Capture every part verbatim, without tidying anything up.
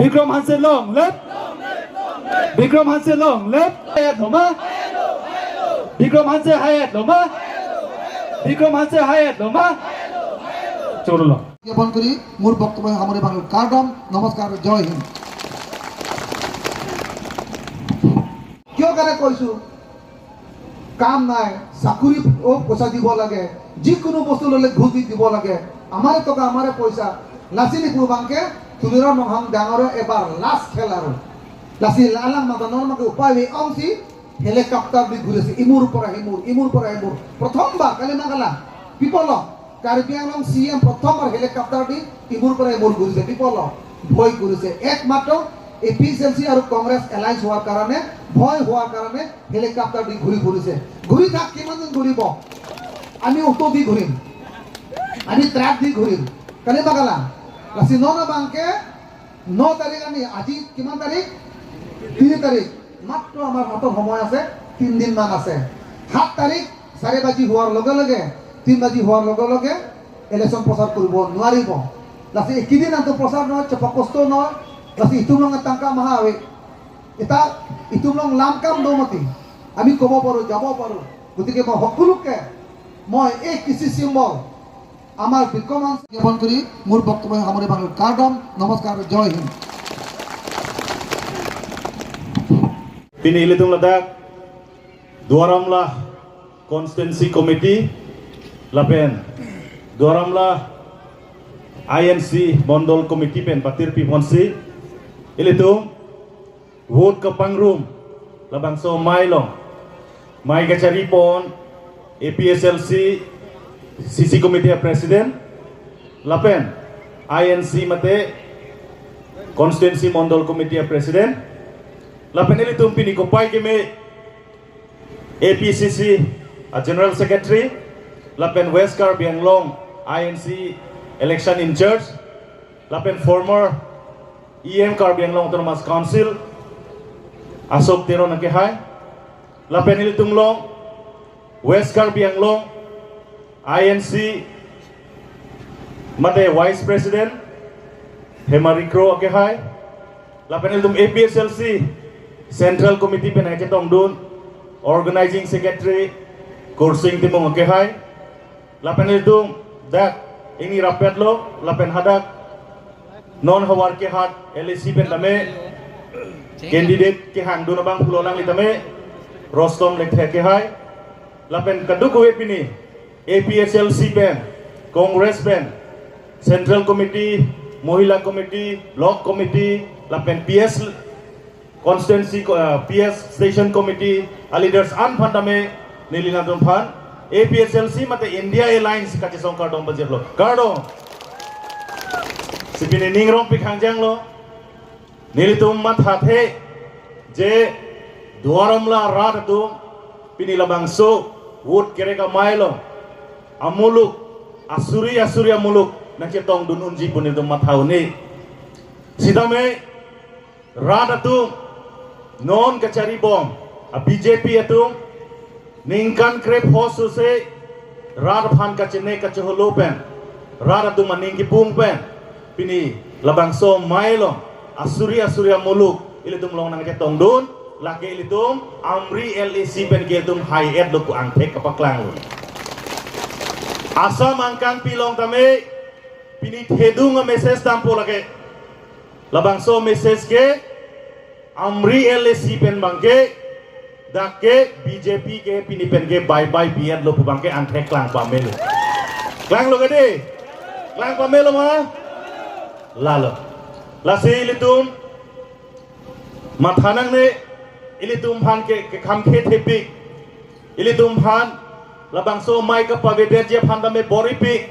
Bikram Hanse long live. Bikram Hanse long live. Hai-et lo ma? Bikram Hanse hai-et lo ma? Bikram Hanse hai-et lo ma? Choro lo. জ্ঞাপন কৰি মোৰ বক্তব্য সামৰি ভাঙিলো। কাৰ্ডম, নমস্কাৰ, জয় হিন্দ। কিয় কাৰণে কৈছো? কাম নাই, চাকৰি, অ, পইচা দিব লাগে, যিকোনো বস্তু ললে ঘুচ দি দিব লাগে। আমাৰে টকা, আমাৰে পইচা। লাচিনি পুবাংকে তুলিৰাম ৰংহাং ডাঙৰে এবাৰ লাষ্ট খেল আৰু। লাচি লালাং মাতা নৰমাকে উপায় বে অংচি হেলিকপ্টাৰ দি ঘূৰিছে, ইমূৰ পৰা সিমূৰ, ইমূৰ পৰা সিমূৰ। প্ৰথমবাৰ কালি নাগালা, পিপল কাৰ্বি আংলং চি এম প্ৰথমবাৰ হেলিকপ্টাৰ দি ইমূৰ পৰা ইমূৰ ঘূৰিছে, পিপল ভয় কৰিছে। একমাত্ৰ এ পি এইচ এল চি আৰু কংগ্ৰেছ এলায়েন্স হোৱাৰ কাৰণে, ভয় হোৱাৰ কাৰণে হেলিকপ্টাৰ দি ঘূৰি ফুৰিছে। ঘূৰি থাক, কিমান দিন ঘূৰিব? আমি অটো দি ঘূৰিম, আমি ট্ৰাক দি ঘূৰিম। কালি বাগালা, লাচি নন বাংকে ন তাৰিখ আমি, আজি কিমান তাৰিখ? তিনি তাৰিখ। মাত্ৰ আমাৰ হাতত সময় আছে, তিনিদিনমান আছে। সাত তাৰিখ চাৰি বাজি হোৱাৰ লগে লগে, তিনি বাজি হোৱাৰ লগে লগে ইলেকশ্যন প্ৰচাৰ কৰিব নোৱাৰিব। লাচি একেদিন আনটো প্ৰচাৰ নহয়, চেপা কষ্ট নহয়। লাচি ইটো মানে টাংকা মাহা হয়। এটা ইটো মানে লাম কাম দমতি। আমি ক'ব পাৰোঁ, যাব পাৰোঁ। গতিকে মই সকলোকে মই এই কৃষি চিম্বল আমাৰ বিক্ৰম জ্ঞাপন কৰি মোৰ বক্তব্য সামৰি ভাঙিলো। কাৰ্ডম, নমস্কাৰ, জয় Hind. Pini ilitum ladak Duar Amla Constituency Committee lapen Duar Amla I N C Mondol Committee pen patir pi ponsi ilitum vote kapangrum labangso amei along amei kachari pon A P H L C C C Committee a President lapen I N C mate Constituency Mondol Committee a President lapen ilitum pini kopai keme A P C C a General Secretary lapen West Karbi Anglong I N C election in charge lapen former E M Karbi Anglong Autonomous Council Ashok Teron akehai lapen ilitum along West Karbi Anglong I N C mate Vice President Hemari Kro akehai lapen ilitum A P H L C Central Committee pen nangchetongdun Organizing Secretary Kursing Timung akehai lapen ilitum dak ingni rapet lo lapen hadak non havar ke hat L A C pen tame candidate kehangdun abang pulo lang li tame Rostom Lekthe akehai lapen kadokave pini A P H L C pen, Congress pen, Central Committee, Mohila Committee, Block Committee lapen P S Constituency, uh, P S Station Committee a leaders an aphan tame neli nangtum aphan A P H L C mate India Alliance kachesong kardom pajirlo. Kardom. Si pini ning rong pikhang janglo. Nelitum mathathe je Duar Amla arat atum pini labangso vote kerek amei along amuluk asuri asuri amuluk nangchetongdun unji pu nelitum matha un-e. Sitame rat atum non kachari bom a B J P atum ningkan krepho suse rat aphan kachene kacheholo pen rat atum aning kipung pen pini labangso amei along asuri asuri amuluk ilitum along nangchetongdun lake ilitum Amri L A C pen ke ilitum hai-et lo pu angthek kapaklanglo. Assam angkangpi along tame pini thedung a message dampo lake. Labangso message ke Amri L A C pen abangke dak ke B J P ke pini pen ke bye bye pi-et lo pu abangke angthek klang pamelo. Klanglo kedi? Klang pamelo ma? Lalo. Lasi ilitum matha nangne, ilitum aphan ke, kekham khethepik. Ilitum aphan labangso amei kapavedetji aphan tame bor-ipik.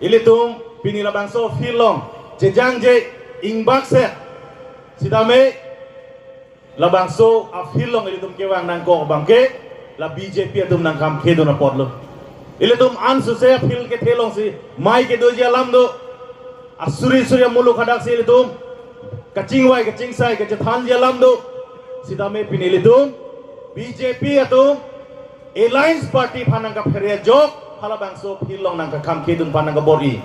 Ilitum pini labangso field along jejangje ingbakset sitame labangso a field along ilitum kevang nangkok abangke la B J P atum nangkham khedun apotlo. Ilitum ansose a field kethe alongsi amei kedoji alam do. Asuri suri amuluk hadaksi ilitum kachingvai kachingsai kachethanji alam do. Sitame pini ilitum B J P atum Alliance Party aphan nangkaphere ajok halabangso field along nangkakham khedun aphan nangkabor-i.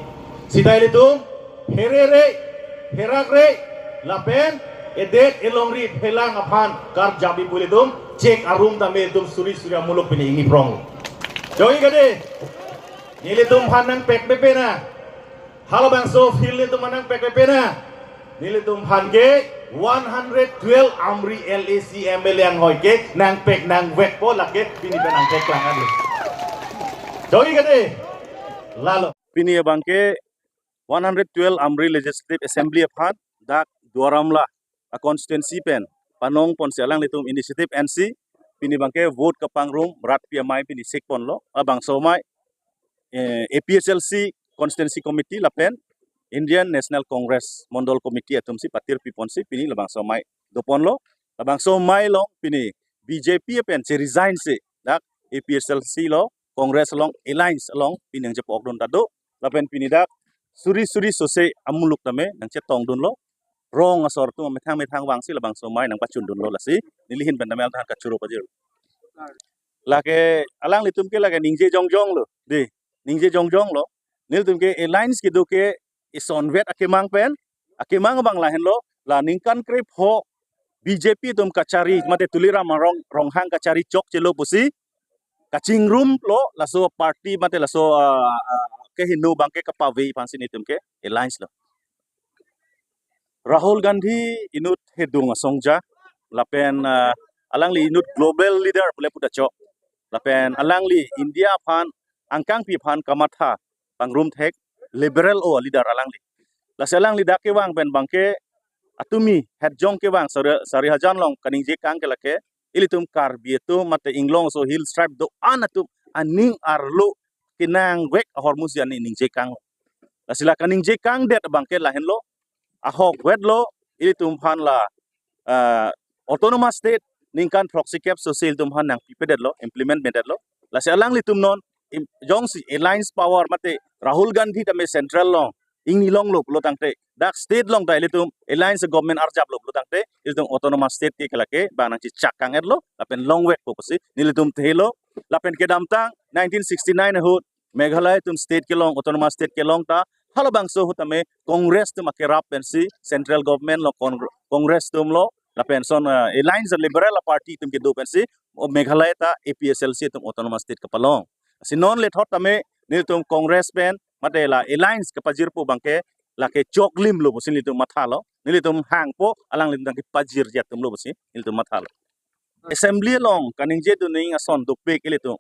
Sita ilitum pherere, pherakre, Lapen edet elongri phelang aphan karjap ipul itum chek arum tame itum suri suri amuluk pini ingni prong. Joi kade. Nelitum aphan nangpek pepe na. Halabangso field itum nangpek pepe na. Nelitum aphan ke one hundred twelve Amri L A C M L A anghoi ke nangpek nangvekpo, lake pini pen nangpek lang adu. Joi kade. Lalo. Pini abang ke one hundred twelve Amri Legislative Assembly aphan dak Duar Amla a constituency pen panong ponsi alanglitum initiative ensi pini abang ke vote kapangrum rat pi amei pini sik ponlo. Labangso amei, eh, A P H L C Constituency Committee lapen Indian National Congress Mondol Committee atumsi patir pi ponsi pini labangso amei do ponlo. Labangso amei along pini B J P pen che resign si dak A P H L C lo Congress along alliance along pini nangchepok dun ta do. Lapen pini dak suri suri sose amuluk tame nangchetong dunlo. Rong asor atum methang methang vangsi labangso amei nangpachun dunlo, lasi neli ahin pen tame alhan kachoro pajir. Lake alanglitum ke lake ningje jongjong lo. Dei, ningje jongjong lo. Nelitum ke alliance kedo ke isonvet akemang pen, akemang abang lahenlo, la ningkan krepho B J P atum kachari, mate Tuliram Rong, Ronghang kachari chokchelo pusi kachingrum lo, laso party mate laso, ah, ah, kehingno abang ke kapave aphansi nelitum ke alliance lo. Rahul Gandhi inut hedung asongja, lapen, ah, alangli inut global leader pule puta chok, lapen alangli India aphan angkangpi aphan kamatha pangrum thek, liberal o leader alangli. Lasi alangli dak kevang pen abang ke atumi hetjong kevang sari, sari hajan along kaningje kang ke lake ilitum Karbi atum mate inglong aso hill tribe do-an atum aning arlo kenangvek ahormu si ani ningje kang. Lasi la kaningje kangdet abang ke lahenlo, ahok vetlo, ilitum aphan la, ah, autonomous state ningkan throksi kep sose ilitum aphan nangpipedetlo, implement medetlo. Lasi alanglitum non im-, jongsi alliance power mate Rahul Gandhi tame central along ingni longlo pulo tangte, dak state along ta ilitum alliance government arjaplo pulo tangte, ilitum autonomous state ke lake abang nangchechak kang-etlo, lapen longvekpo pusi nelitum thelo. Lapen kedamtang nineteen sixty-nine ahut Meghalaya atum state kelong, autonomous state kelong ta, halabangso ahut tame Congress atum akerap pensi central government lo, Cong-, Congress atum lo, lapen son, eh, alliance liberal party atum kedo pensi o Meghalaya ta A P H L C atum autonomous state kapalong. Si non lethot tame nelitum Congress pen mate la alliance kapajirpo abang ke lake choklimlo pusi nelitum mathalo. Nelitum hangpo alanglitum tang kepajirji atumlo pusi nelitum mathalo. Assembly along kaningje duning ason dopik ilitum.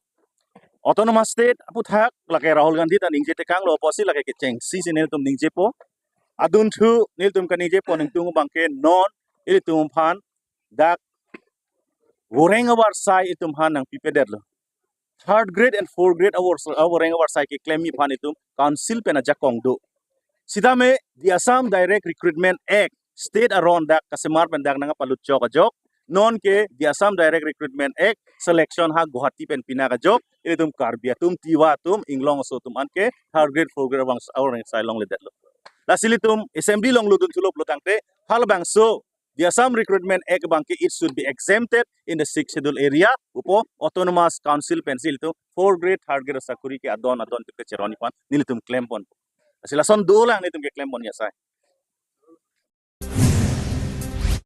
Autonomous state aputhak lake Rahul Gandhi ta ningje tekanglo pusi lake kechengsi si nelitum ningjepo. Adunthu nelitum kaningjepo ningtung abang ke non ilitum aphan dak voreng avarsai itum aphan nangpipedetlo. Third grade and fourth grade avars-, avoreng avarsai keklemji aphan itum council pen ajakong do. Sitame the Assam Direct Recruitment Act state aron dak kasemar pen dak nangpalut chok ajok. Non ke the Assam Direct Recruitment Act selection ha Guwahati pen pinak ajok. Ilitum Karbi atum, Tiwa atum, inglong aso atum an ke third grade, fourth grade avang, avoreng avarsai longledetlo. Lasi ilitum assembly along lutun thulo pulo tangte, halabangso the Assam Recruitment Act abang ke it should be exempted in the Sixth Schedule area. Upo autonomous council pensi ilitum fourth grade, third grade asakuri ke adon adon atum ke cheroni aphan nelitum klempon. Lasi lason dolang nelitum ke klempon ya sai.